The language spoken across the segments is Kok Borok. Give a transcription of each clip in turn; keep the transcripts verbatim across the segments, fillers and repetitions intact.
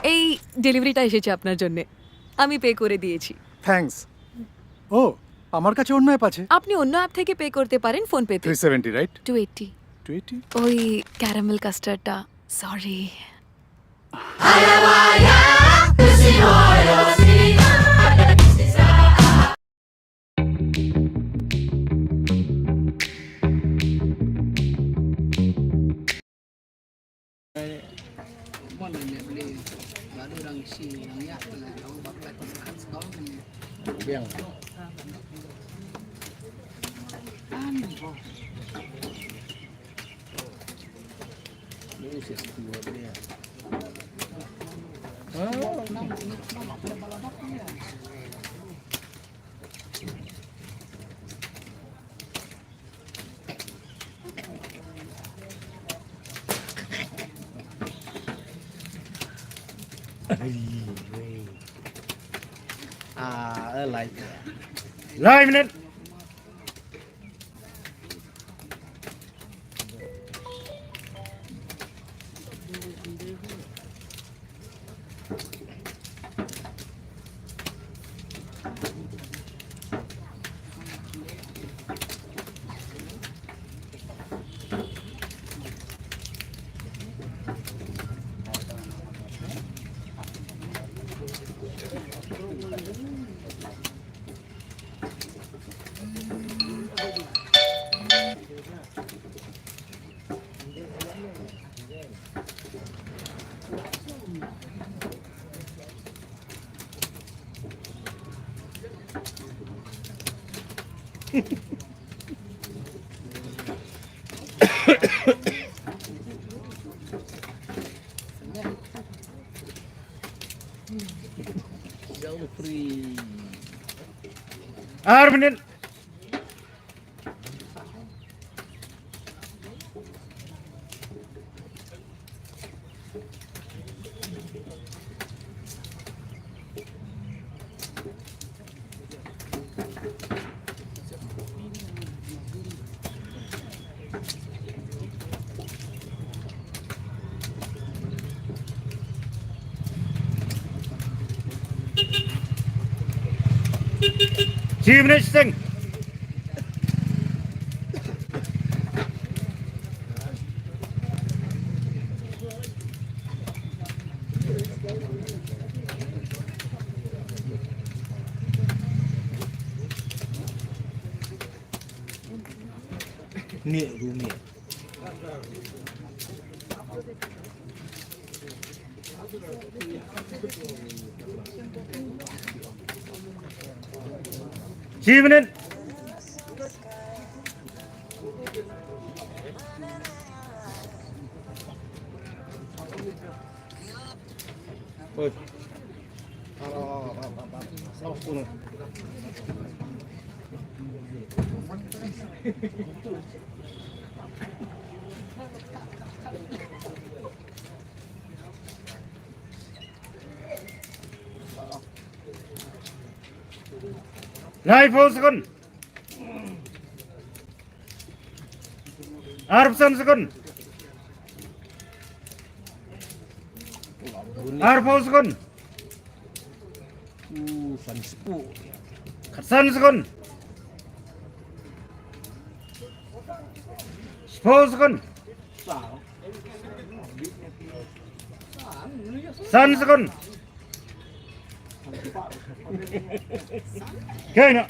এই ডেলিভারিটা এসেছে আপনার জন্য। আমি পে করে দিয়েছি। থ্যাঙ্কস। ও, আমার কাছে অন্য অ্যাপ আছে। আপনি অন্য অ্যাপ থেকে পে করতে পারেন ফোনপেতে। Three seventy, right? Two eighty. Two eighty? ওই ক্যারামেল কাস্টার্ডটা। Sorry. Ah, I like that. Live net. Ar minute. Chief Minister Singh. Ni rumi. Chief Minister. Oi. Nai phone second. Arpsan second. Arpau second. San second. Sepau second. San second. Kena.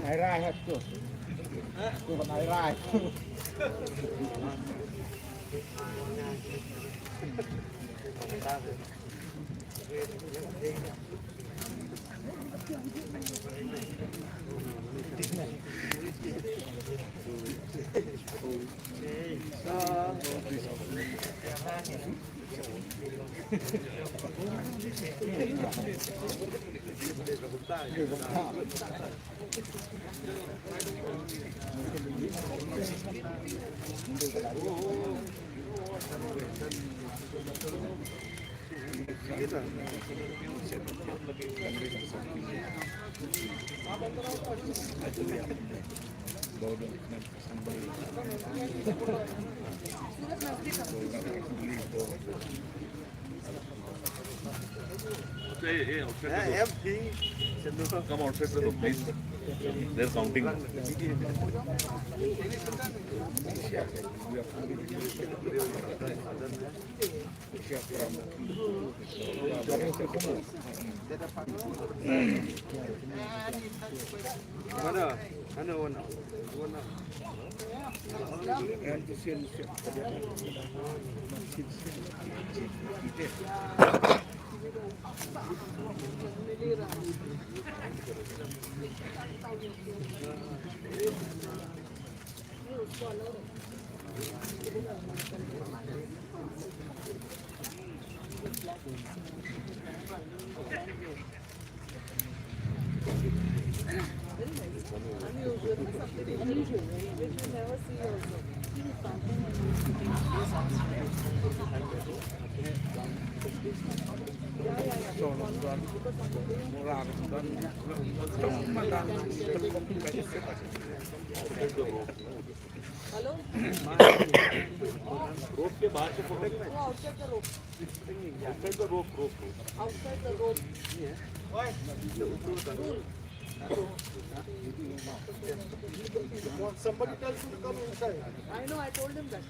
Nai rai ha tu. Tu nai rai. Hey, hey, outside the door. Come outside the door, please. They're counting. Hello? Rope के बाहर से पकड़। वो outside the rope। Outside the rope, rope, rope। Outside the rope। Somebody tells you to come inside. I know, I told him that.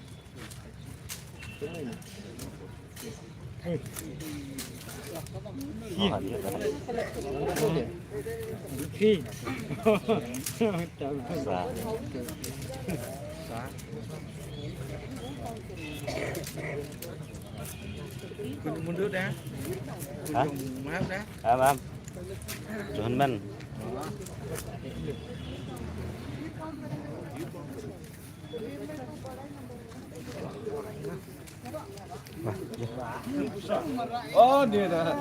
Mundur dah. Hah? Maaf dah. Maaf, maaf. Tuhan man. Oh, dia dah.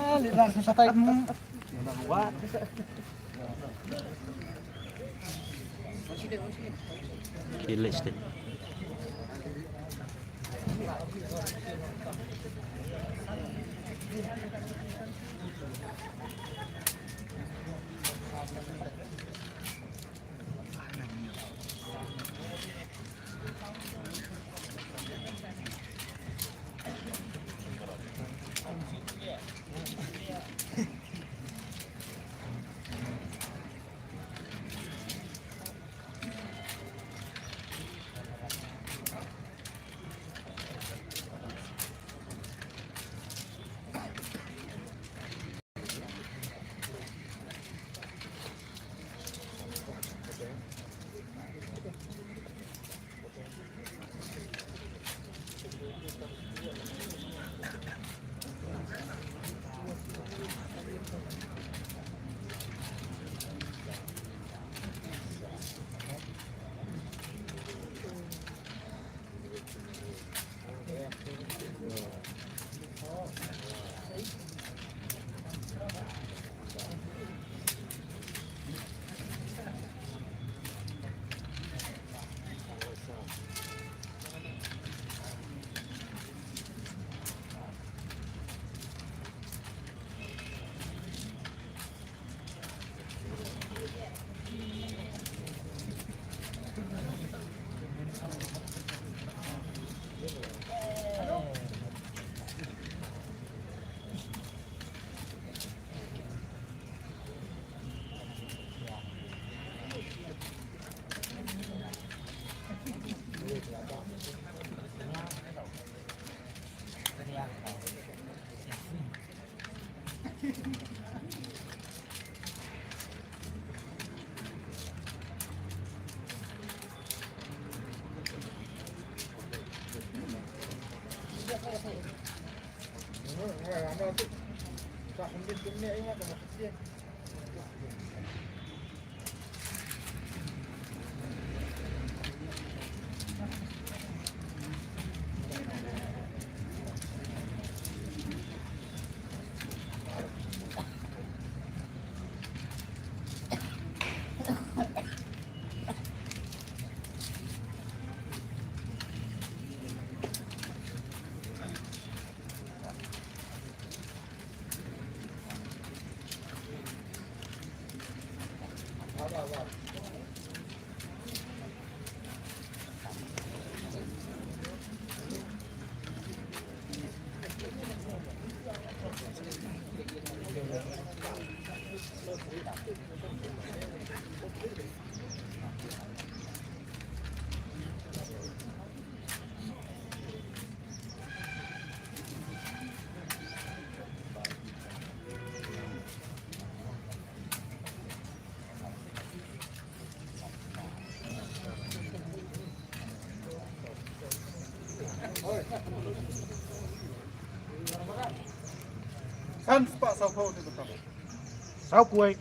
Kill state. San spah saupha hwnwi bwtamo. Sauphuai,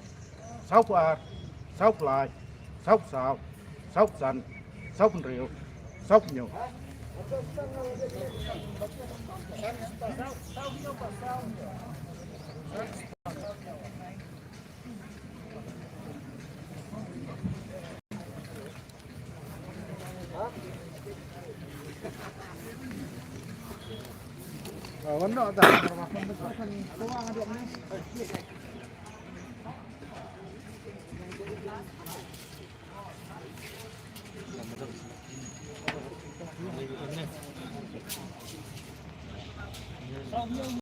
sauphuar, sauphlai, saupsao, saupsan, sauphnreo, sauphnyo.